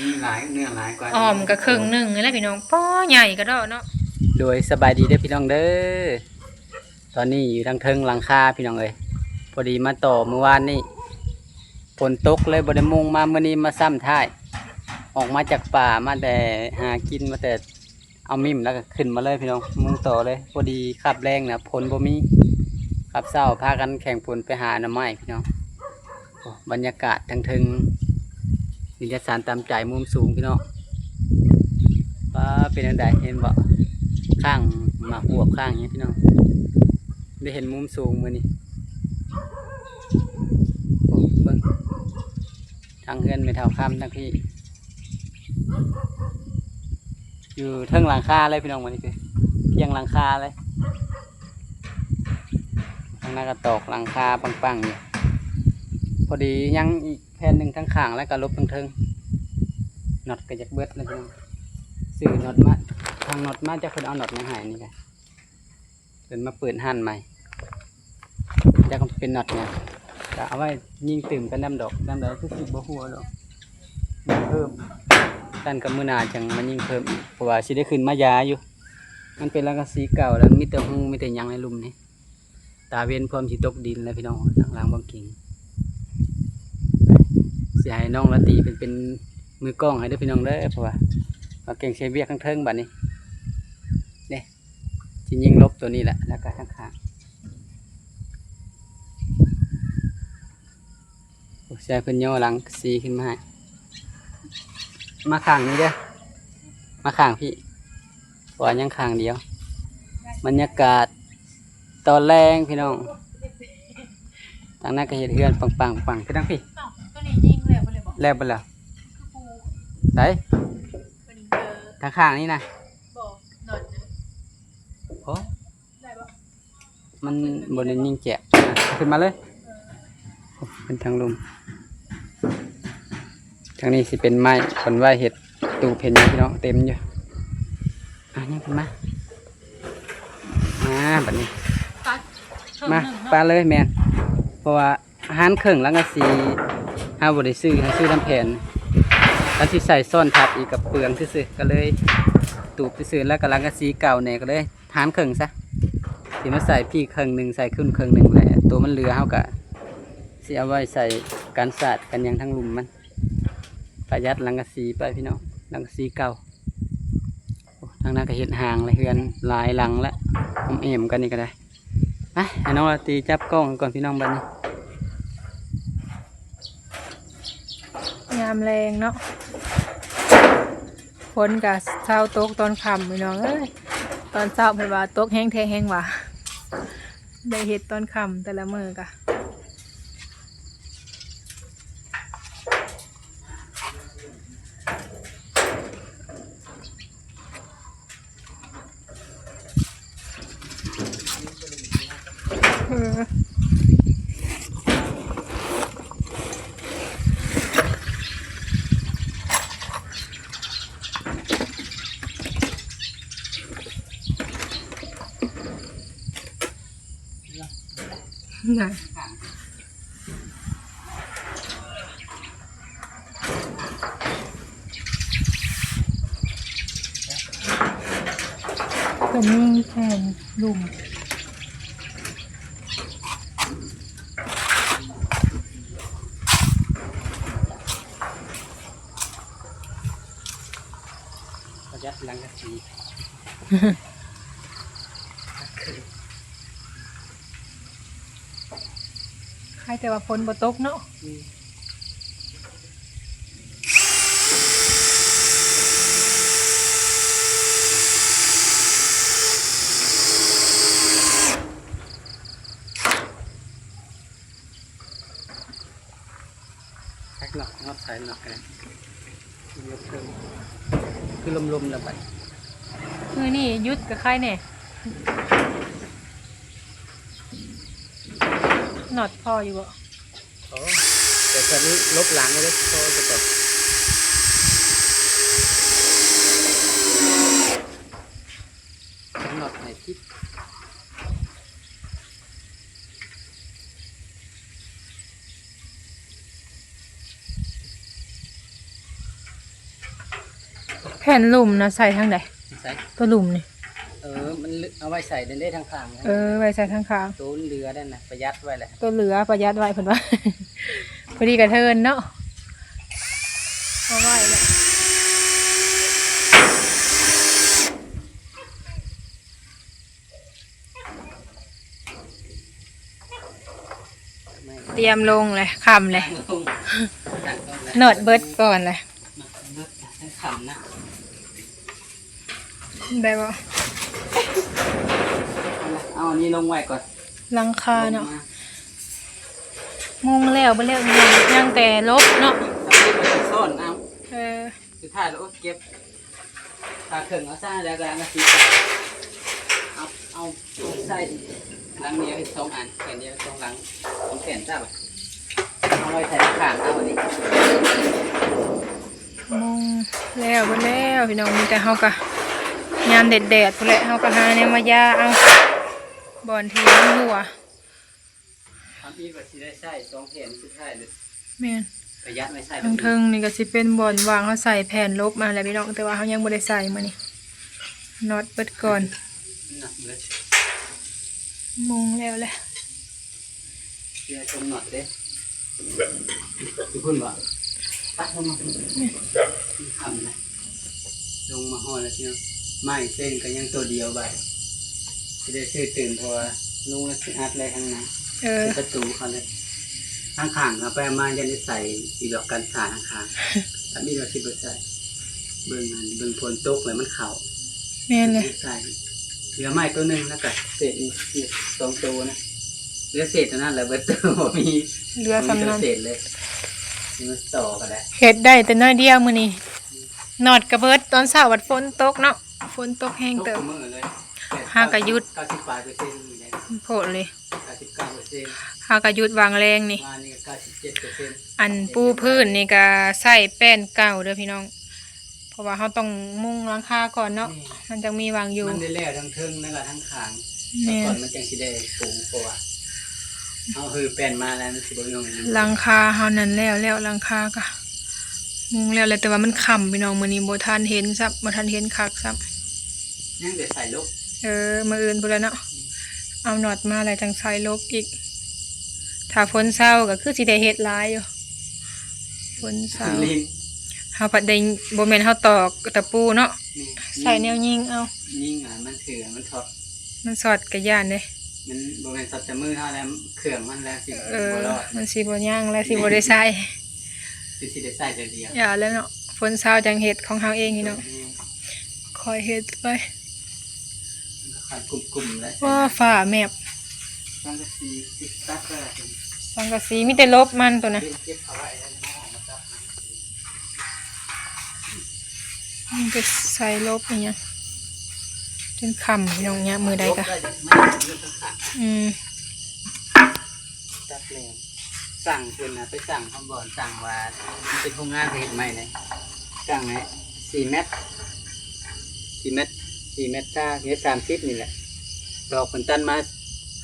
ມີຫຼາຍ ເນື້ອຫຼາຍກວ່າ ອ້ອມກໍເຄິ່ງໜຶ່ງນີ້ແຫຼະພີ່ນ້ອງ. ປ້ອ ໃຫຍ່ກະດອກເນາະ. ໂດຍ ສະບາຍດີເດີພີ່ນ້ອງເດີ. ຕອນນີ້ຢູ່ທາງເທິງຫຼັງຄາພີ່ນ້ອງເອີຍ. ພໍດີມາຕໍ່ມື້ວານນີ້ ຝົນຕົກເລີຍບໍ່ໄດ້ມຸງມາ. ມື້ນີ້ມາຊ້ຳທ້າຍ ອອກມາຈາກປ່າ ມາແຕ່ຫາກິນ ມາແຕ່ ເອົາມິ້ມແລ້ວກໍຂຶ້ນມາເລີຍພີ່ນ້ອງ, ມຸງຕໍ່ເລີຍ. ພໍດີຄາບແລງນະຝົນບໍ່ມີ, ຄາບເຊົ້າພາກັນແຂ່ງຝົນໄປຫາໜໍ່ໄມ້ພີ່ນ້ອງ. ໂອ້ ບັນຍາກາດທາງເທິງນິດຍະສານຕາມໃຈ ມຸມສູງພີ່ນ້ອງ. ປ້າ ເປັນແນວໃດ ເຫັນບໍ່? ຄ້າງໝາກບວບ ຄ້າງຫຍັງພີ່ນ້ອງ, ໄດ້ເຫັນມຸມສູງມື້ນີ້. ໂອ້ ເບິ່ງ ທາງເຮືອນແມ່ເຖົ້າຄຳທາງພີ້ ຢູ່ເທິງຫຼັງຄາເລີຍພີ່ນ້ອງ. ມື້ນີ້ຄືພຽງຫຼັງຄາເລີຍ, ທາງນັ້ນກໍຕອກຫຼັງຄາປັງໆຢູ່. ພໍດີຍັງອີກແຜ່ນໜຶ່ງທາງຂ້າງ ແລ້ວກໍລົບທາງເທິງ. ນັອດກໍຢາກເບິດແລ້ວພີ່ນ້ອງ, ຊື້ນັອດມາ ທາງນັອດມາ ຈັກເພິ່ນເອົານັອດຫຍັງໃຫ້ນີ້ກະ ເພິ່ນມາເປີດຮ້ານໃໝ່, ຈັກເປັນນັອດຫຍັງ ກະເອົາໄວ້ຍິງຕື່ມກັນນຳດອກ. ນຳໃດຄືຊິບໍ່ຮົ່ວດອກ, ຍິງເພີ່ມ. ຊັ້ນກະມື້ໜ້າຈັ່ງມາຍິງເພີ່ມອີກ, ເພາະວ່າຊິໄດ້ຂຶ້ນມາຢາຢູ່. ມັນເປັນສັງກະສີເກົ່າແລ້ວ, ມີແຕ່ຮູ ມີແຕ່ຫຍັງໃນລຸ່ມນີ້. ຕາເວັນພ້ອມຊິຕົກດິນແລ້ວພີ່ນ້ອງ, ທາງຫຼັງບັງກິງ. ຊິໃຫ້ນ້ອງລາຕີເປັນ ເປັນມືກ້ອງໃຫ້ເດີພີ່ນ້ອງເດີ, ເພາະວ່າບັງກິງເສຍວຽກທາງເທິງບັດນີ້ເດ້. ຊິຍິງລົບໂຕນີ້ແຫຼະ ແລ້ວກໍທາງຂ້າງ. ໂອ້ ໃສ່ເພິ່ນຍໍຫຼັງກະສີຂຶ້ນມາໃຫ້. ມາຂ້າງນີ້ເດີ, ມາຂ້າງພີ້ ເພາະວ່າຍັງຂ້າງດຽວ. ບັນຍາກາດຕອນແລງພີ່ນ້ອງ, ທາງນັ້ນກໍເຮັດເຮືອນປັງໆໆ ຄືທາງພີ້. ເອົ້າ ໂຕນີ້ຍິງແລ້ວບໍ່ເລີຍບໍ່? ແລ້ວບໍ່ລະ? ຄືປູ ໃສ? ເພິ່ນ ເອີ ທາງຂ້າງນີ້ນະ? ບໍ່ ນອນນະ. ໂອ້ ໄດ້ບໍ່? ມັນບໍ່ໄດ້ຍິງແຈະ. ອ່ະ ຂຶ້ນມາເລີຍ. ເອີ ໂອ້ ເປັນທາງລຸ່ມ. ທາງນີ້ຊິເປັນໄມ້ ເພິ່ນໄວ້ເຮັດຕູບເຮັດຫຍັງພີ່ນ້ອງ, ເຕັມຢູ່. ອ່ະ ຍັງຂຶ້ນມາ. ອ່າ ບັດນີ້ ມາ ປາເລີຍ. ແມ່ນ ເພາະວ່າ ຫານເຄິ່ງສັງກະສີ ເຮົາບໍ່ໄດ້ຊື້, ເຮົາຊື້ນຳແຜ່ນ. ຄັນຊິໃສ່ຊ້ອນທັບອີກກໍເປືອງຊື່ໆ, ກໍເລີຍຕູບຊື່ໆ. ແລ້ວກໍສັງກະສີເກົ່າແດ່ ກໍເລີຍຫານເຄິ່ງຊະ, ຊິມາໃສ່ພີ້ເຄິ່ງໜຶ່ງ ໃສ່ຂຶ້ນເຄິ່ງໜຶ່ງແຫຼະ. ໂຕມັນເຫຼືອ ເຮົາກໍຊິເອົາໄວ້ໃສ່ກັນສາດກັນຫຍັງທາງລຸ່ມມັນ, ປະຢັດສັງກະສີໄປພີ່ນ້ອງ, ສັງກະສີເກົ່າ. ໂອ້ ທາງນັ້ນກໍເຮັດຫ້າງແລະ ເຮືອນຫຼາຍຫຼັງແລະ ອ້ອມແອ້ມກັນນີ້ກໍໄດ້. ໄປ ໃຫ້ນ້ອງລາຕີຈັບກ້ອງກ່ອນພີ່ນ້ອງບັດນີ້. ຍາມແລງເນາະ, ຝົນກະເຊົາຕົກຕອນຄ່ຳພີ່ນ້ອງເອີຍ. ຕອນເຊົ້າເພິ່ນວ່າຕົກແຮງແທ້ແຮງຫວາ, ໄດ້ເຮັດຕອນຄ່ຳແຕ່ລະມື້ກະ. ເອີ ນະ ເພິ່ນມີແຜ່ນລຸ່ມ. ປະຢັດສັງກະສີ. ໃຄແຕ່ວ່າຝົນບໍ່ຕົກເນາະ. ອືມ. ຄັກເນາະ, ຮອດໃສເນາະ ຍົກເຄື່ອງ ຄືລົມໆ ແລ້ວບັດ ມື້ນີ້ຢຸດກໍໄຄແດ່. ນັອດພໍຢູ່ບໍ່? ພໍ ແຕ່ຕອນນີ້ລົບຫຼັງໄວ້ເດີ ພໍຈະບອກ ນັອດໃຫ້ຜິດ. ອັນລຸ່ມນະໃສ່ທາງໃດ? ໃສ່ ຕົວລຸ່ມນີ້ ເອີ ມັນເອົາໄວ້ໃສ່ເດ້ ທາງຂ້າງ ເອີ ໄວ້ໃສ່ທາງຂ້າງ ໂຕເຫຼືອນັ້ນນະ ປະຢັດໄວ້ແຫຼະ ໂຕເຫຼືອປະຢັດໄວ້ເພິ່ນວ່າ ພໍດີກະເທີນເນາະ ເອົາໄວ້ແຫຼະ. ຕຽມລົງແຫຼະ ຄ່ຳແຫຼະ ນອດເບິດກ່ອນແຫຼະ ໄດ້ບໍ່? ເອົາອັນນີ້ລົງໄວ້ກ່ອນ ຫຼັງຄາເນາະ ມຸງແລ້ວບໍ່ແລ້ວ ຍັງແຕ່ລົບເນາະ ເອົາ ເອີ ສຸດທ້າຍແລ້ວ ໂອ້ ເກັບ ຖ້າເຄິ່ງເອົາຊະ ແລ້ວກໍອັນລະສີ່ ເອົາ ເອົາໃສ່ຫຼັງດຽວເຮັດສອງອັນ ແຜ່ນດຽວສອງຫຼັງ ສອງແຜ່ນຊະ ເອົາໄວ້ໃສ່ຂ້າງເອົາອັນນີ້ ມຸງແລ້ວເບິດແລ້ວພີ່ນ້ອງ ມີແຕ່ເຮົາກໍ ຍາມແດດໆພຸ້ນແຫຼະ ເຮົາກໍຫາແນວມາຢາເອົາ ບ່ອນທີ່ມັນຮົ່ວ. ທຳອິດວ່າຊິໄດ້ໃຊ້ສອງແຜ່ນສຸດທ້າຍເລີຍ ແມ່ນ ປະຢັດໄວ້ໃຊ້ ທາງເທິງນີ້ກໍຊິເປັນບ່ອນວາງ ເຮົາໃສ່ແຜ່ນລົບມາແລ້ວພີ່ນ້ອງ ແຕ່ວ່າເຮົາຍັງບໍ່ໄດ້ໃສ່ມື້ນີ້ ນອດເບິດກ່ອນ ນອດເບິດ ມຸງແລ້ວແຫຼະ ເພື່ອຊົງນອດເດ້ ຢູ່ພຸ້ນບໍ່? ປັດລົງມາ ນີ້ ມັນຄ່ຳນະ ລົງມາຮອດແລ້ວພີ່ນ້ອງ ໄມ້ເສັ້ນກໍຍັງໂຕດຽວບາດ ຊິໄດ້ຊື້ຕື່ມ ເພາະວ່າລຸງລະຊິອັດໄວ້ທາງໜ້າ ເອີ ເປັນປະຕູເຂົາເລີຍ ທາງຂ້າງເອົາໄປເອົາມາ ຢ້ານໄດ້ໃສ່ອີດອກ ກັນສາດທາງຂ້າງ ທຳອິດວ່າຊິບໍ່ໃສ່ ເບິ່ງອັນ ເບິ່ງຝົນຕົກແລ້ວມັນເຂົ້າ ແມ່ນແຫຼະ ໃສ່ ເຫຼືອໄມ້ໂຕໜຶ່ງ ແລ້ວກໍເສດນີ້ ສອງໂຕນະ ເຫຼືອເສດເທົ່ານັ້ນແຫຼະ ເບິດໂຕບໍ່ມີ ເຫຼືອສ່ຳນັ້ນ ບໍ່ມີໂຕເສດເລີຍ ຊິມາຕໍ່ກໍໄດ້ ເຮັດໄດ້ແຕ່ໜ້ອຍດຽວມື້ນີ້ ນອດກະເບິດ ຕອນເຊົ້າບັດຝົນຕົກເນາະ ຝົນຕົກແຮງເຕີບ ຕົກມື້ເລີຍ ເຮົາກະຢຸດ ເກົ້າສິບປາຍເປີເຊັນນີ້ແຫຼະ ໂພດເລີຍ ເກົ້າສິບເກົ້າເປີເຊັນ ເຮົາກະຢຸດວາງແລງນີ້ ວານນີ້ກໍເກົ້າສິບເຈັດເປີເຊັນ ອັນປູພື້ນນີ້ກະໃຊ້ແປ້ນເກົ່າເດີພີ່ນ້ອງ ເພາະວ່າເຮົາຕ້ອງມຸງຫຼັງຄາກ່ອນເນາະ ແມ່ນ ມັນຈັ່ງມີຫວ່າງຢູ່ ມັນໄດ້ແລ້ວທັງເທິງ ແລ້ວກໍທັງຂ້າງ ແມ່ນ ສາກ່ອນມັນຈັ່ງຊິໄດ້ປູ ເພາະວ່າເຮົາຮື້ແປ້ນມາແລ້ວ ມັນຊິບໍ່ມີຫວ່າງຢູ່ ຫຼັງຄາເຮົານັ້ນແລ້ວແລ້ວ ຫຼັງຄາກະມຸງແລ້ວແຫຼະ ແຕ່ວ່າມັນຄ່ຳພີ່ນ້ອງ ມື້ນີ້ບໍ່ທັນເຫັນຊ້ຳ ບໍ່ທັນເຫັນຄັກຊ້ຳ ຍັງແຕ່ໃສ່ລົບ ເອີ ມື້ອື່ນພຸ້ນແຫຼະເນາະ ອືມ ເອົານອດມາແລ້ວຈັ່ງໃສ່ລົບອີກ ຖ້າຝົນເຊົາກໍຄືຊິໄດ້ເຮັດຫຼາຍຢູ່ ຝົນເຊົາ ເຮົາພັດໄດ້ ບໍ່ແມ່ນເຮົາຕອກຕະປູເນາະ ແມ່ນ ໃຊ້ແນວຍິງເອົາ ຍິງ ອ່າ ມັນຖືມັນຊັອດ ມັນຊັອດກະຢ້ານເດ້ ມັນບໍ່ແມ່ນຊັອດແຕ່ມືເຮົາແລ້ວ ເຄື່ອງມັນແລ້ວຊິ ເອີ ບໍ່ລອດ ມັນຊິບໍ່ຍັງແລ້ວ ຊິບໍ່ໄດ້ໃຊ້ ຄືຊິໄດ້ໃຊ້ເທື່ອດຽວ ຢ່າແລ້ວເນາະ ຝົນເຊົາຈັ່ງເຮັດຂອງເຮົາເອງພີ່ນ້ອງ ຄ່ອຍເຮັດໄປ ມັນກໍຄັນກຸ່ມໆແຫຼະ ວ້າ ຟ້າແມບ ສັງກະສີຕິດຕັດໄວ້ ສັງກະສີມີແຕ່ລົບມັນໂຕນະ ເກັບເອົາໄວ້ແລ້ວ ມັນໄປໃສ່ລົບອີ່ຫຍັງ ຈົນຄ່ຳພີ່ນ້ອງ ຍາມມື້ໃດກໍ ອືມ ຕັດແລ້ວ ສັ່ງເພິ່ນນະ ໄປສັ່ງຄຳບອນ ສັ່ງວ່າມັນເປັນໂຮງງານເຮັດໃໝ່ນະ ສັ່ງໃຫ້ສີ່ແມັດ ສີ່ແມັດ ສີ່ແມັດຊາວ ເຮັດສາມສິບນີ້ແຫຼະ ດອກເພິ່ນຕັດມາ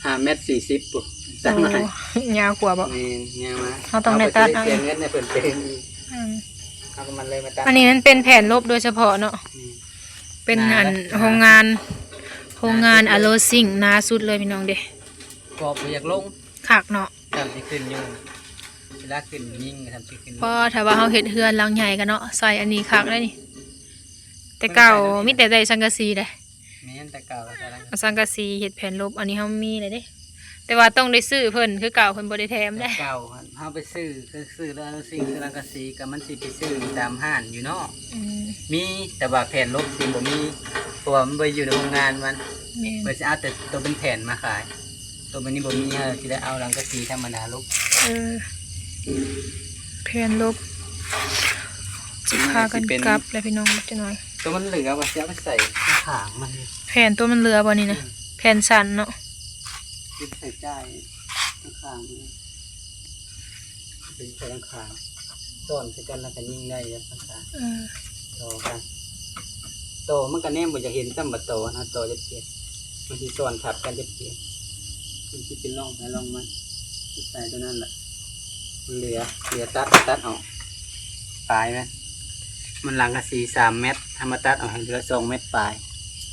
ຫ້າແມັດສີ່ສິບພຸ້ນ ຕັດມາໃຫ້ ໂອ້ ຍາວກວ່າບໍ່? ແມ່ນ ຍາວມາ ເຮົາຕ້ອງໄດ້ຕັດເອົາ ເຮົາກໍຊິໄດ້ເສຍເງິນໃຫ້ເພິ່ນຕື່ມອີກ ອືມ ເຮົາກໍມັນເລີຍມາຕັດ ອັນນີ້ມັນເປັນແຜ່ນລົບໂດຍສະເພາະເນາະ ແມ່ນ ເປັນອັນ ໜາ ໂຮງງານ ໂຮງງານ ໜາ ອາໂລຊິງ ໜາສຸດເລີຍພີ່ນ້ອງເດ້ ກອບບໍ່ຢາກລົງ ຄັກເນາະ ຊ້ຳຊິຂຶ້ນຢູ່ ເວລາຂຶ້ນຍິງຊ້ຳຊິຂຶ້ນ ພໍຖ້າວ່າເຮົາເຮັດເຮືອນຫຼັງໃຫຍ່ກໍເນາະ ໃສ່ອັນນີ້ຄັກເລີຍນີ້ ແຕ່ເກົ່າມີແຕ່ໄດ້ສັງກະສີເດ້ ແມ່ນ ແຕ່ເກົ່າກໍໃສ່ຫຼັງ ເອົາສັງກະສີເຮັດແຜ່ນລົບ ອັນນີ້ເຮົາມີແລ້ວເດ້ ແຕ່ວ່າຕ້ອງໄດ້ຊື້ເພິ່ນຄືເກົ່າ ເພິ່ນບໍ່ໄດ້ແຖມເດ້ ແຕ່ເກົ່າເຮົາໄປຊື້ ຄືຊື້ແລ້ວ ຊື້ສັງກະສີກໍມັນຊິໄປຊື້ຕາມຮ້ານຢູ່ເນາະ ອືມ ມີ ແຕ່ວ່າແຜ່ນລົບຊິບໍ່ມີ ເພາະວ່າມັນບໍ່ໄດ້ຢູ່ໃນໂຮງງານມັນ ແມ່ນ ເພິ່ນຊິເອົາແຕ່ໂຕເປັນແຜ່ນມາຂາຍ ໂຕແບບນີ້ບໍ່ມີ ເຮົາຊິໄດ້ເອົາສັງກະສີທຳມະດາລົບ ເອີ ແຜ່ນລົບ ຊິພາກັນກັບແລ້ວພີ່ນ້ອງ ຈັກໜ້ອຍ ໂຕມັນເຫຼືອວ່າຊິເອົາໄປໃສ່ຂ້າງມັນ ແຜ່ນໂຕມັນເຫຼືອບໍ່ນີ້ນະ ອືມ ແຜ່ນສັ້ນເນາະ ຊິໃສ່ຈ່າຍຂ້າງ ເປັນໄຟຫຼັງຄາ ຊ້ອນໃສ່ກັນແລ້ວກໍຍິງໄດ້ ຫຼັງຄາ ເອີ ຕໍ່ກັນ ຕໍ່ມັນກໍແນມບໍ່ຢາກເຫັນຊ້ຳ ບາດຕໍ່ນະ ຕໍ່ຈັກເທື່ອ ມັນຊິຊ້ອນທັບກັນຈັກເທື່ອ ມັນຊິເປັນຮ່ອງໃຜຮ່ອງມັນ ໃສ່ຕົວນັ້ນແຫຼະ ມັນເຫຼືອ ເຫຼືອຕັດ ຕັດອອກ ປາຍມັນ ມັນຫຼັງກະສີສາມແມັດ ເຮົາມາຕັດເອົາໃຫ້ເຫຼືອສອງແມັດປາຍ.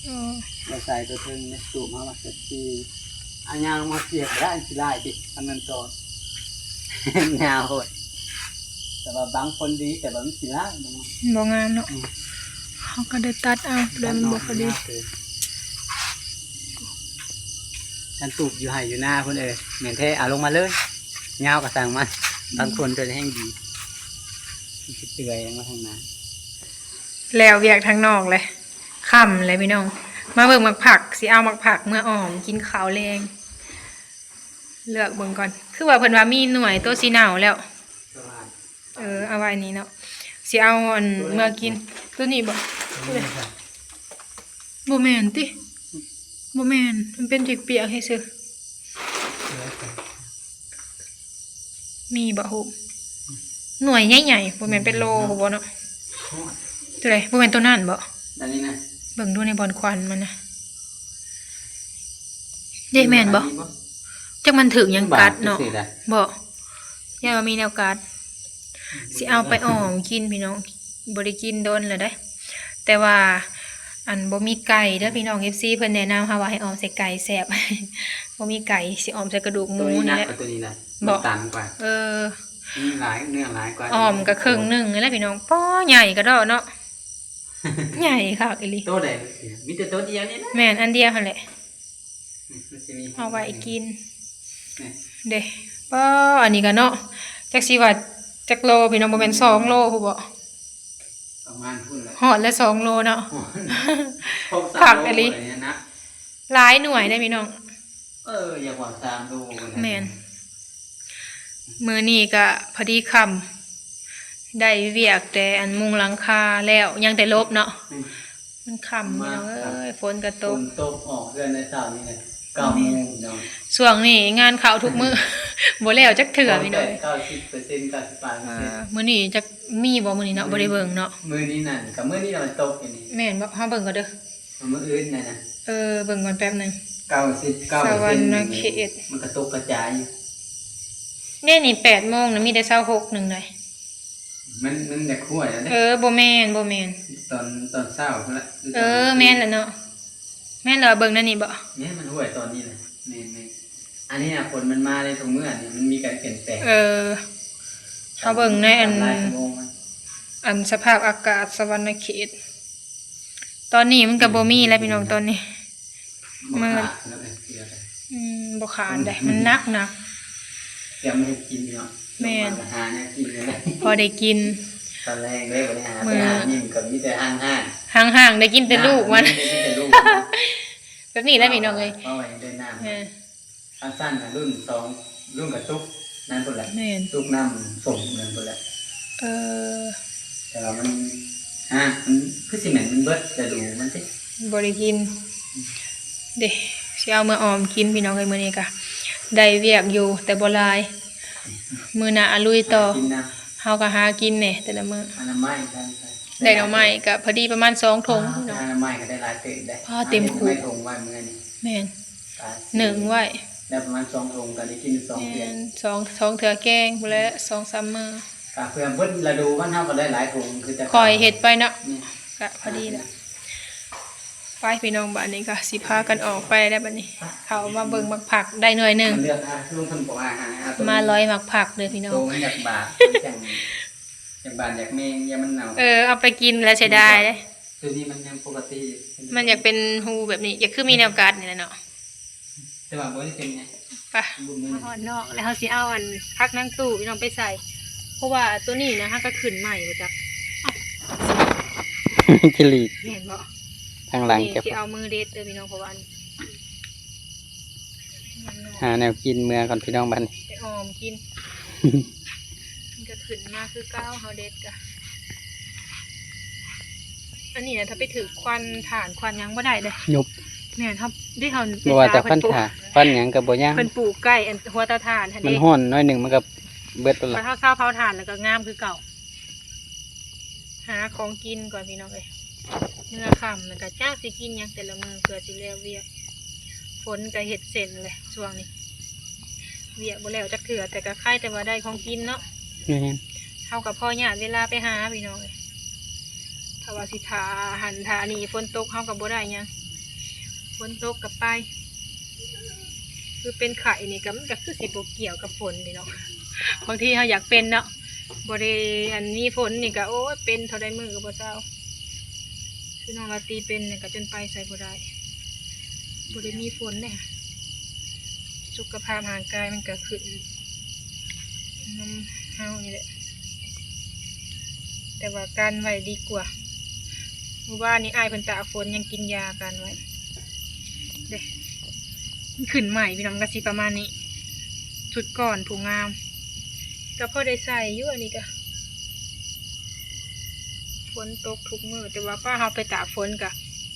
ເອີ ແລ້ວໃສ່ຕົວເທິງນີ້ ຕູບເຮົາມາເສັດສີ ອາ ຍາວມາເສຍບໄດ້ ຊິຫຼາຍຕິ ອັນນັ້ນຕໍ່ ຍາວໂພດ ແຕ່ວ່າບາງຄົນດີ ແຕ່ວ່າມັນຊິຫຼາຍ ບໍ່ງາມເນາະ. ອືມ ເຮົາກະໄດ້ຕັດເອົາ ແຕ່ມັນບໍ່ພໍດີ. ຄັນຕູບຢູ່ໄຮ່ຢູ່ນາພຸ້ນ ເອີ ແມ່ນແທ້ ເອົາລົງມາເລີຍ ຍາວກະຊ່າງມັນ ອືມ ບາງຄົນກໍແຮງດີ ຊິເປື່ອຍລົງມາທາງໜ້າ. ແລ້ວວຽກທາງນອກແຫຼະ ຄ່ຳແລ້ວພີ່ນ້ອງ ມາເບິ່ງໝາກຜັກ ຊິເອົາໝາກຜັກເມືອອອມກິນເຂົ້າແລງ. ເລືອກເບິ່ງກ່ອນ ຄືວ່າເພິ່ນວ່າມີໜ່ວຍໂຕຊິເນົ່າແລ້ວ. ເອີ ເອົາໄວ້ນີ້ເນາະ ຊິເອົາອັນເມືອກິນ ໂຕນີ້ບໍ່? ບໍ່ແມ່ນຕິ ບໍ່ແມ່ນ ມັນເປັນປຽກໆ ຊື່ໆ. ມີບໍ່? ຫູ ໜ່ວຍໃຫຍ່ໆ ບໍ່ແມ່ນເປັນໂລບໍ່ເນາະ? ໂຕໃດ? ບໍ່ແມ່ນໂຕນັ້ນບໍ່? ອັນນີ້ນະ ເບິ່ງດູໃນບ່ອນຄວັນມັນນະ ເດ້ ແມ່ນບໍ່? ຈັກມັນຖືກຫຍັງກັດເນາະ ບໍ່ ຢ້ານວ່າມີແນວກັດ. ຊິເອົາໄປອອມກິນພີ່ນ້ອງ ບໍ່ໄດ້ກິນດົນແລ້ວເດ້. ແຕ່ວ່າອັນ ບໍ່ມີໄກ່ເດີພີ່ນ້ອງ ເອັຟຊີ ເພິ່ນແນະນຳເຮົາວ່າໃຫ້ອອມໃສ່ໄກ່ແຊບ ບໍ່ມີໄກ່ ຊິອອມໃສ່ກະດູກໝູນີ້ແຫຼະ. ໂຕນີ້ໜັກກວ່າໂຕນີ້ນະ ບໍ່ ມັນຕັນກວ່າ ເອີ ມີຫຼາຍ ເນື້ອຫຼາຍກວ່າ ອອມກະເຄິ່ງໜຶ່ງນີ້ແຫຼະພີ່ນ້ອງ. ປ້າ ໃຫຍ່ກະເດາະເນາະ ໃຫຍ່ຄັກອີ່ຫຼີ. ໂຕໃດ? ມີແຕ່ໂຕດຽວນີ້ນະ ແມ່ນ ອັນດຽວຫັ້ນແຫຼະ. ອືມ ມັນຊິມີ ເອົາໄວ້ກິນ ນີ້ ເດ້. ປ້າ ອັນນີ້ກະເນາະ ຈັກຊິວ່າຈັກໂລພີ່ນ້ອງ ບໍ່ແມ່ນສອງໂລພຸ້ນບໍ່? ປະມານພຸ້ນແຫຼະ ຮອດແລ້ວສອງໂລເນາະ. ຄັກອີ່ຫຼີ ຫຼາຍໜ່ວຍເດ້ພີ່ນ້ອງ. ເອີ ຢາກວ່າສາມໂລພຸ້ນແຫຼະ ແມ່ນ. ມື້ນີ້ກະພໍດີຄ່ຳ ໄດ້ວຽກແຕ່ອັນມຸງຫຼັງຄາແລ້ວ ຍັງແຕ່ຫຼົບເນາະ. ອືມ ມັນຄ່ຳພີ່ນ້ອງເອີຍ ຝົນກະຕົກ ຝົນຕົກ ອອກເຮືອນແຕ່ເຊົ້ານີ້ແຫຼະ ເກົ້າໂມງພີ່ນ້ອງ. ຊ່ວງນີ້ງານເຂົ້າທຸກມື້ ບໍ່ແລ້ວຈັກເທື່ອພີ່ນ້ອງ. ເກົ້າສິບເປີເຊັນ ເກົ້າສິບປາຍເປີເຊັນ. ມື້ນີ້ຈັກມີບໍ່ມື້ນີ້ເນາະ ບໍ່ໄດ້ເບິ່ງເນາະ. ມື້ນີ້ນັ້ນ ກະມື້ນີ້ລະມັນຕົກຢູ່ນີ້ ແມ່ນບໍ່? ເຮົາເບິ່ງກ່ອນເດີ. ມື້ອື່ນນະ ເອີ ເບິ່ງກ່ອນແປັບໜຶ່ງ. ເກົ້າສິບເກົ້າເປີເຊັນ ມັນກະຕົກກະຈາຍຢູ່. ນີ້ ນີ້ແປດໂມງນະ ມີແຕ່ຊາວຫົກໜຶ່ງໃດ໋. ມັນ ມັນຢາກຫົວແລ້ວເດ້. ເອີ ບໍ່ແມ່ນ ບໍ່ແມ່ນ ຕອນ ຕອນເຊົ້າພຸ້ນລະ. ເອີ ແມ່ນລະເນາະ ແມ່ນລະ. ເບິ່ງແນວນີ້ບໍ່? ແມ່ນ ມັນຫົວຕອນນີ້ແຫຼະ. ແມ່ນໆ ອັນນີ້ນະ ຝົນມັນມາໃນທຸກມື້ນີ້ ມັນມີການປ່ຽນແປງ. ເອີ ເຮົາເບິ່ງໃນອັນ ອັນສະພາບອາກາດສະຫວັນນະເຂດ ຕອນນີ້ມັນກະບໍ່ມີແລ້ວພີ່ນ້ອງ ຕອນນີ້ ບໍ່ຂາດແລ້ວເທື່ອ. ອືມ ບໍ່ຂາດເດ້ ມັນໜັກໆ. ຕຽມມາເຮັດກິນເນາະ. ແມ່ນ ຫາແນວກິນນີ້ແຫຼະ ພໍໄດ້ກິນ. ຕອນແລງເດ້ ບໍ່ໄດ້ຫາ ໄປຫານີ້ກະມີແຕ່ຫ້າງໆ ຫ້າງໆ ໄດ້ກິນແຕ່ລູກມັນ ໄດ້ກິນແຕ່ລູກມັນ. ແບບນີ້ແຫຼະພີ່ນ້ອງເອີຍ ເອົາໄວ້ເດີນໜ້າ. ເອີ ອັນຊັ້ນນະ ລຸ້ນສອງ ລຸ້ນກະຕຸກນັ້ນພຸ້ນແຫຼະ. ແມ່ນ ຕຸກນ້ຳສົ້ມນັ້ນພຸ້ນແຫຼະ. ເອີ ແຕ່ວ່າມັນ ຮະ ມັນຄືຊິແມ່ນມັນເບິດລະດູມັນຕິ ບໍ່ໄດ້ກິນເດ້. ຊິເອົາເມືອອອມກິນພີ່ນ້ອງເອີຍ. ມື້ນີ້ກະໄດ້ວຽກຢູ່ແຕ່ບໍ່ຫຼາຍ ມື້ໜ້າອາລຸຍຕໍ່. ຫາກິນນະ ເຮົາກະຫາກິນແດ່ແຕ່ລະມື້. ອະນາໄມ ໄດ້ໜໍ່ໄມ້ກະພໍດີປະມານສອງຖົງພີ່ນ້ອງ. ອະນາໄມກະໄດ້ຫຼາຍເຕີບເດ້. ເຕັມຄຸກ ໜຶ້ງໄວ້ ໄດ້ປະມານສອງຖົງ ກະໄດ້ກິນສອງເທື່ອ. ແມ່ນ ສອງ ສອງເທື່ອແກງພຸ້ນແຫຼະ ສອງສາມມື້. ກະເພື່ອເບິດລະດູມັນ ເຮົາກະໄດ້ຫຼາຍຖົງຄືແຕ່ ຂ້ອຍເຮັດໄປເນາະ. ແມ່ນ ກະພໍດີແຫຼະ. ໄປພີ່ນ້ອງ ບາດນີ້ກະຊິພາກັນອອກໄປແລ້ວບາດນີ້. ເຂົ້າມາເບິ່ງໝາກຜັກໄດ້ໜ່ວຍໜຶ່ງ ມາລອຍໝາກຜັກເດີພີ່ນ້ອງ. ໂຕມັນຢາກບາດ ຢາກບາດຢາກແມງ ຢ້ານມັນເນົ່າ. ເອີ ເອົາໄປກິນແລ້ວເສຍດາຍເດ້. ໂຕນີ້ມັນຍັງປົກກະຕິ ມັນຢາກເປັນຮູແບບນີ້ ຢາກຄືມີແນວກັດນີ້ແຫຼະເນາະ. ແຕ່ວ່າບໍ່ໄດ້ເປັນຫຍັງ. ໄປ ມາຮອດນອກແລ້ວ ເຮົາຊິເອົາອັນຜັກນາງຕູ້ພີ່ນ້ອງໄປໃສ່ ເພາະວ່າໂຕນີ້ນະ ຫາກະຂຶ້ນໃໝ່ບໍ່ຈັກ ຈະຫຼີກ ແມ່ນບໍ່? ທາງຫຼັງ ນີ້ ຈະຊິເອົາມືເດັດເດີພີ່ນ້ອງ ເພາະວ່າອັນ ຫາແນວກິນເມືອກ່ອນພີ່ນ້ອງ ບາດນີ້ ໄປອອມກິນ. ມັນກະຂຶ້ນມາຄືເກົ່າ ເຮົາເດັດກະ ອັນນີ້ນະ ຖ້າໄປຖືກຄວັນຖ່ານຄວັນຫຍັງບໍ່ໄດ້ເດ້ ຍຸບ. ແມ່ນ ເຮົາ ເດ້ ເຮົາ ບໍ່ວ່າແຕ່ຄວັນຖ່ານ ຄວັນຫຍັງກະບໍ່ຍ່າງ ເພິ່ນປູກໃກ້ອັນຫົວເຕົາຖ່ານຫັ້ນເດ້. ມັນຮ້ອນໜ້ອຍໜຶ່ງມັນກະເບິດແລ້ວລະ. ເຮົາເຊົາເຜົາຖ່ານແລ້ວກະງາມຄືເກົ່າ. ຫາຂອງກິນກ່ອນພີ່ນ້ອງເອີຍ ເມື່ອຄ່ຳແລ້ວກະຈັກຊິກິນຫຍັງແຕ່ລະມື້ ເພື່ອຊິແລ້ວວຽກ. ຝົນກະເຮັດເສັ້ນແຫຼະຊ່ວງນີ້ ວຽກບໍ່ແລ້ວຈັກເທື່ອ ແຕ່ກະໄຄແຕ່ວ່າໄດ້ຂອງກິນເນາະ. ແມ່ນ ເຮົາກະພໍຍາດເວລາໄປຫາພີ່ນ້ອງເອີຍ. ວ່າຊິຖ້າຫັ້ນຖ້ານີ້ ຝົນຕົກເຮົາກໍບໍ່ໄດ້ຫຍັງ ຝົນຕົກກໍໄປ. ຄືເປັນໄຂ້ນີ້ກໍ ມັນກໍຄືຊິບໍ່ກ່ຽວກັບຝົນເດເນາະ. ບາງທີເຮົາຢາກເປັນເນາະ ບໍ່ໄດ້ອັນມີຝົນນີ້ກໍ ໂອ້ຍ ເປັນເທົ່າໃດມື້ກໍບໍ່ເຊົາ. ຄືນ້ອງລາຕີເປັນນີ້ກໍຈົນໄປໃສບໍ່ໄດ້ ບໍ່ໄດ້ມີຝົນເດ້. ສຸຂະພາບຮ່າງກາຍມັນກໍຂຶ້ນນຳເຮົານີ້ແຫຼະ ແຕ່ວ່າກັນໄວ້ດີກວ່າ. ມື້ວານນີ້ອ້າຍເພິ່ນຕາກຝົນ ຍັງກິນຢາກັນໄວ້ເດ້. ມັນຂຶ້ນໃໝ່ພີ່ນ້ອງ ກໍຊິປະມານນີ້. ຊຸດກ່ອນຜູ້ງາມ ກໍພໍໄດ້ໃສ່ຢູ່. ອັນນີ້ກໍຝົນຕົກທຸກມື້ ແຕ່ວ່າປ້າເຮົາໄປຕາກຝົນກໍ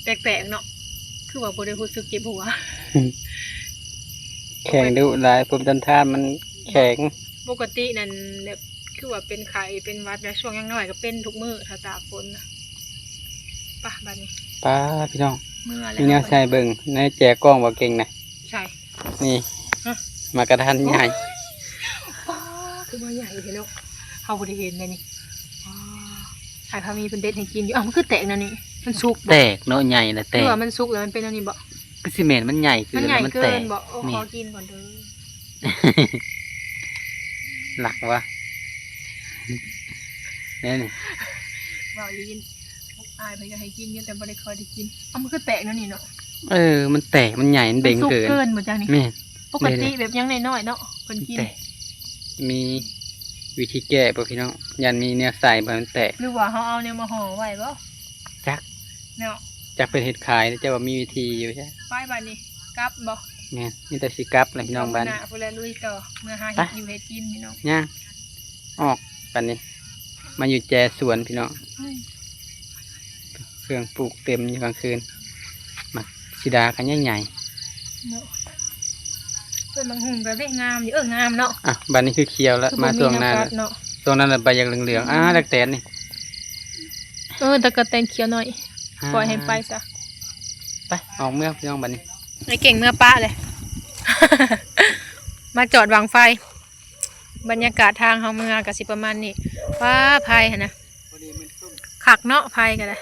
ແປກໆເນາະ ຄືວ່າບໍ່ໄດ້ຮູ້ສຶກເຈັບຫົວ. ແຂງດຸຫຼາຍ ພູມຕ້ານທານມັນແຂງ. ປົກກະຕິນັ້ນແບບ ຄືວ່າເປັນໄຂ້ເປັນຫວັດ ແລ້ວຊ່ວງຍັງນ້ອຍກໍເປັນທຸກມື້ ຖ້າຕາກຝົນນະ. ປະ ບັດນີ້ ປາ ພີ່ນ້ອງ ເມືອແລ້ວ ມີແນວໃສ່ເບິ່ງໃນແຈກ້ອງບໍ່ເກັ່ງນະ. ໃສ່ ນີ້ ຮະ ໝາກກະທັນໃຫຍ່. ໂອ້ຍ ປາ ຄືວ່າໃຫຍ່ແທ້ເນາະ ເຮົາບໍ່ໄດ້ເຫັນເດ້ນີ້. ປາ ອ້າຍພາມີເພິ່ນເດັດໃຫ້ກິນຢູ່. ອ້າວ ມັນຄືແຕກແນວນີ້ ມັນສຸກບໍ່? ແຕກເນາະ ໃຫຍ່ນະແຕກ. ຄືວ່າມັນສຸກແລ້ວມັນເປັນແນວນີ້ບໍ່? ຄືຊິແມ່ນ ມັນໃຫຍ່ເກີນ ມັນໃຫຍ່ເກີນບໍ່? ແລ້ວມັນແຕກ. ໂອ້ ນີ້ ຂໍກິນກ່ອນເດີ. ຫຼັກວະ ແນ່ນີ້ ເວົ້າຫຼິ້ນ ອ້າຍເພິ່ນກໍໃຫ້ກິນຢູ່ ແຕ່ບໍ່ໄດ້ຄ່ອຍໄດ້ກິນ. ເອົາ ມັນຄືແຕກແນວນີ້ເນາະ? ເອີ ມັນແຕກ ມັນໃຫຍ່ ມັນເບັງເກີນ. ມັນສຸກເກີນບໍ່ຈັກນີ້? ແມ່ນ ປົກກະຕິແບບຍັງນ້ອຍໆເນາະ ເພິ່ນກິນ. ແຕກ ມີວິທີແກ້ບໍ່ພີ່ນ້ອງ? ຢ້ານມີແນວໃສ່ບໍ່ໃຫ້ມັນແຕກ ຫຼືວ່າເຮົາເອົາແນວມາຫໍ່ໄວ້ບໍ່? ຈັກ ເນາະ ຈັກເພິ່ນເຮັດຂາຍ ແຕ່ວ່າມີວິທີຢູ່. ໄປ ບາດນີ້ກັບບໍ່? ແມ່ນ ມີແຕ່ຊິກັບແຫຼະພີ່ນ້ອງ. ບາດນີ້ ພຸ້ນແຫຼະ ລຸຍຕໍ່ ເມືອຫາເຮັດຢູ່ເຮັດກິນພີ່ນ້ອງ. ຍ່າງອອກ ບາດນີ້ ມາຢູ່ແຈສວນພີ່ນ້ອງ. ອືມ ເຄື່ອງປູກເຕັມຢູ່ກາງຄືນ. ໝາກສີດາກໍໃຫຍ່ໆ ເນາະ. ຕົ້ນໝາກຫຸ່ງກໍເດ້ງາມຢູ່ ເອີ ງາມເນາະ. ອ່ະ ບາດນີ້ຄືຂຽວແລ້ວ ຄືບໍ່ມີແນວກັດເນາະ. ມາຊ່ວງນັ້ນ ຊ່ວງນັ້ນລະໃບຢາກເຫຼືອງໆ. ອືມ ອ່າ ຕັກແຕນນີ້ ເອີ ຕັກກະແຕນຂຽວໜ້ອຍ ອ່າ ປ່ອຍໃຫ້ໄປຊະ. ໄປ ອອກເມືອພີ່ນ້ອງ ບາດນີ້ ໄອ້ເກັ່ງເມືອປະເລີຍ. ມາຈອດບັ້ງໄຟ ບັນຍາກາດທາງເຮົາເມືອກໍຊິປະມານນີ້. ວ້າ ໄຟຫັ້ນນະ ພໍດີມັນຊຸ່ມ ຄັກເນາະ ໄຟກໍໄດ້.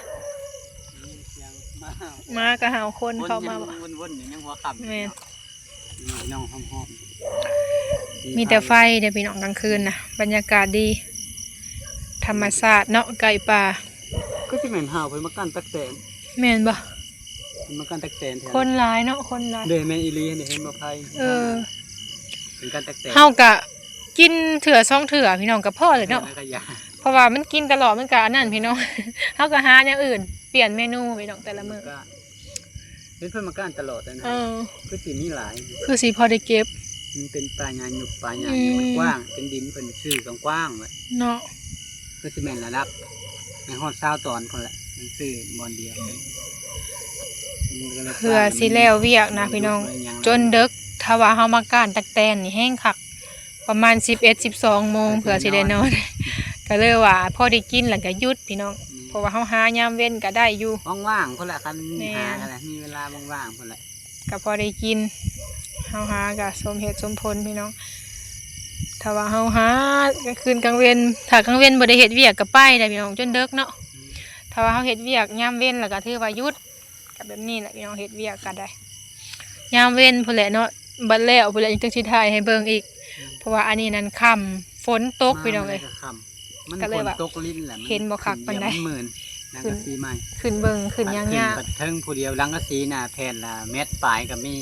ມີສຽງໝາ ໝາກໍເຫົ່າ ຄົນເຂົ້າມາ ຄົນຍັງວົນໆຢູ່ ຍັງຫົວຄ່ຳ. ແມ່ນ ພີ່ນ້ອງ ຫອມໆ ມີແຕ່ໄຟເດ້ພີ່ນ້ອງ ກາງຄືນນະ ບັນຍາກາດດີ ທຳມະຊາດເນາະ ໃກ້ປ່າ. ຄືຊິແມ່ນຫ່າວເພິ່ນມາກັ້ນຕັກແຕນ ແມ່ນບໍ່? ເພິ່ນມາກັ້ນຕັກແຕນແທ້ ຄົນຫຼາຍເນາະ ຄົນຫຼາຍ. ເດ້ ແມ່ນອີ່ຫຼີ ເຫັນບໍ່ໄຟ? ເອີ ເພິ່ນກັ້ນຕັກແຕນ. ເຮົາກະກິນເທື່ອສອງເທື່ອພີ່ນ້ອງ ກະພໍແລ້ວເນາະ ເພາະວ່າມັນກິນຕະຫຼອດ ມັນກະອັນນັ້ນພີ່ນ້ອງ. ເຮົາກະຫາແນວອື່ນ ປ່ຽນເມນູພີ່ນ້ອງ ແຕ່ລະມື້. ເຫັນເພິ່ນມາກ້ານຕະຫຼອດເລີຍນະ. ເອີ ຄືຊິມີຫຼາຍ ຄືຊິພໍໄດ້ເກັບ. ມັນເປັນປ່າຫຍ້າຍຸບ ປ່າຫຍ້າ ອືມ ມັນກວ້າງ ເປັນດິນເພິ່ນຊື້ກວ້າງໆໄວ້ເນາະ. ຄືຊິແມ່ນລະດັບໃນຮອດຊາວຕອນພຸ້ນແຫຼະ ມັນຊື້ບ່ອນດຽວ. ອືມ ເພື່ອຊິແລ້ວວຽກນະພີ່ນ້ອງ ຈົນເດິກ. ຖ້າວ່າເຮົາມາກ້ານຕັກແຕນນີ້ແຮງຄັກ ປະມານສິບເອັດ ສິບສອງໂມງ ເພື່ອຊິໄດ້ນອນ. ກໍເລີຍວ່າພໍໄດ້ກິນແລ້ວກໍຢຸດພີ່ນ້ອງ ອືມ ເພາະວ່າເຮົາຫາຍາມເວັນກໍໄດ້ຢູ່ ວ່າງໆພຸ້ນແຫຼະ. ຄັນ ແມ່ນ ຫາກໍໄດ້ ມີເວລາວ່າງໆພຸ້ນແຫຼະ ກໍພໍໄດ້ກິນ. ເຮົາຫາກໍສົມເຫດສົມຜົນພີ່ນ້ອງ. ຖ້າວ່າເຮົາຫາກາງຄືນກາງເວັນ ຖ້າກາງເວັນບໍ່ໄດ້ເຮັດວຽກກໍໄປໄດ້ພີ່ນ້ອງ ຈົນເດິກເນາະ. ອືມ ຖ້າວ່າເຮົາເຮັດວຽກຍາມເວັນແລ້ວກໍຖືວ່າຢຸດ. ກໍແບບນີ້ແຫຼະພີ່ນ້ອງ ເຮັດວຽກກໍໄດ້ ຍາມເວັນພຸ້ນແຫຼະເນາະ ບັດແລ້ວພຸ້ນແຫຼະ ຈັ່ງຊິຖ່າຍໃຫ້ເບິ່ງອີກ. ອືມ ເພາະວ່າອັນນີ້ນັ້ນຄ່ຳ ຝົນຕົກພີ່ນ້ອງເອີຍ ກໍເລີຍວ່າ ມັນຝົນຕົກລິນແຫຼະ ເຫັນບໍ່ຄັກປານໃດ. ມັນມືນ ຂຶ້ນ ຂຶ້ນເບິ່ງ ຂຶ້ນຍາກໆ ເທິງຜູ້ດຽວ. ຫຼັງກະສີນະ ແຜ່ນລະແມັດປາຍກໍມີ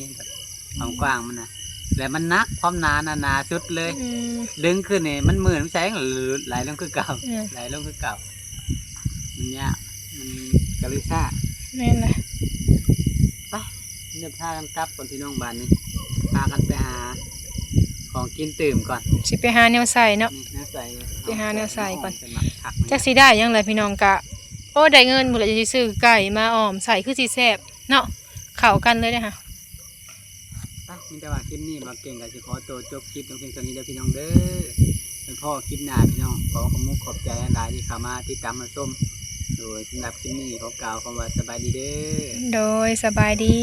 ຄວາມກວ້າງມັນນະ ແລະມັນໜັກ ຄວາມໜານະ ໜາສຸດເລີຍ. ອືມ ດຶງຂຶ້ນນີ້ມັນມື່ນ ມັນໃສ່ ໄຫຼລົງຄືເກົ່າ. ອືມ ໄຫຼລົງຄືເກົ່າ ມັນຍາກ ມັນກະເລີຍຊ້າ. ແມ່ນແຫຼະ ໄປ ເດີນທາງກັນກັບກ່ອນພີ່ນ້ອງ. ບາດນີ້ພາກັນໄປຫາຂອງກິນຕື່ມກ່ອນ ຊິໄປຫາແນວໃສ່ເນາະ. ອືມ ແນວໃສ່ ໄປຫາແນວໃສ່ກ່ອນ. ຈັກຊິໄດ້ຫຍັງແຫຼະພີ່ນ້ອງ ກະ ໂອ້ ໄດ້ເງິນພຸ້ນແຫຼະ ຈັ່ງຊິຊື້ໄກ່ມາອ້ອມໃສ່ ຄືຊິແຊບເນາະ ເຂົ້າກັນເລີຍເດ້ຫະ. ໄປ ມີແຕ່ວ່າຄລິບນີ້ບ່າວເກັ່ງກໍຊິຂໍໂຕຈົບຄລິບລົງພຽງເທົ່ານີ້ເດີພີ່ນ້ອງເດີ. ໄປພໍ້ຄລິບໜ້າພີ່ນ້ອງ. ຂໍຂອບມຸກຂອບໃຈຫຼາຍໆທີ່ເຂົ້າມາຕິດຕາມຮັບຊົມ. ໂດຍ ສຳລັບຄລິບນີ້ຂໍກ່າວຄຳວ່າສະບາຍດີເດີ. ໂດຍ ສະບາຍດີ.